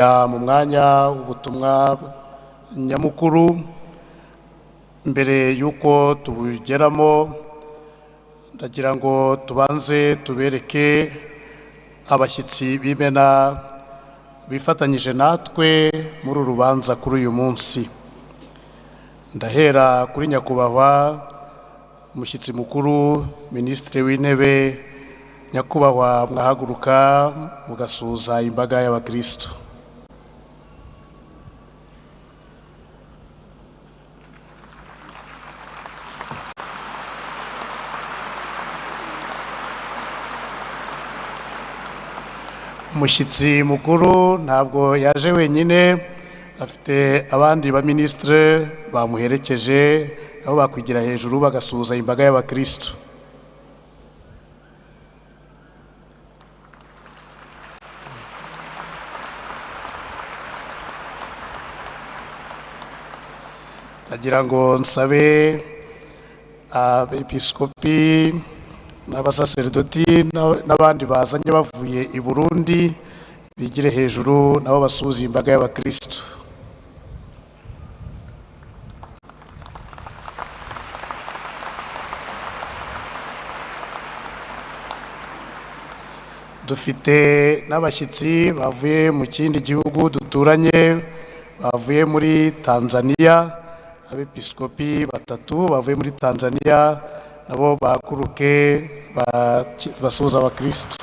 Mu mwanya ubutumwa nyamukuru, mbere y'uko tubugeramo ndagira ngo tubanze tubereke abashyitsi b'imena bifatanyije natwe muri uru rubanza kuri uyu munsi. Ndahera kuri nyakubahwa umushyitsi mukuru, Minisitiri w'Intebe. Nyakubahwa, mwahaguruka mugasuhuza imbaga y'abakristo. Umushyitsi mukuru ntabwo yaje wenyine, afite abandi baminisitiri bamuherekeje, nabo bakwigira hejuru bagasuhuza imbaga y'abakristo. Ndagira ngo nsabe abepiskopi n'abasaserdoti n'abandi bazanye bavuye i Burundi bigire hejuru nabo basuhuze imbaga y'abakristo. Dufite n'abashyitsi bavuye mu kindi gihugu duturanye, bavuye muri Tanzania, abepiskopi batatu bavuye muri Tanzania nabo bahaguruke basuhuza abakristo.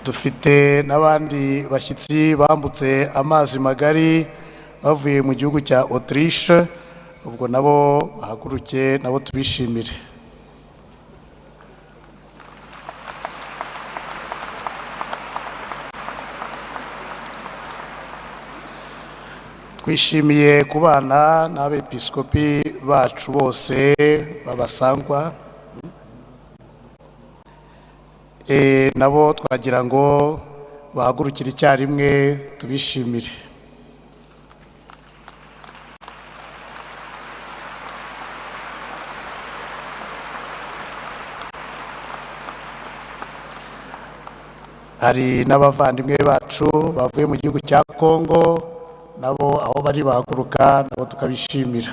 Dufite n'abandi bashyitsi bambutse amazi magari bavuye mu gihugu cya Autriche, ubwo nabo bahaguruke nabo tubishimire. Twishimiye kubana n'abepiskopi bacu bose babasangwa, nabo twagira ngo bahagurukire icyarimwe tubishimire. Hari n'abavandimwe bacu bavuye mu gihugu cya Kongo, nabo aho bari bahaguruka nabo tukabishimira.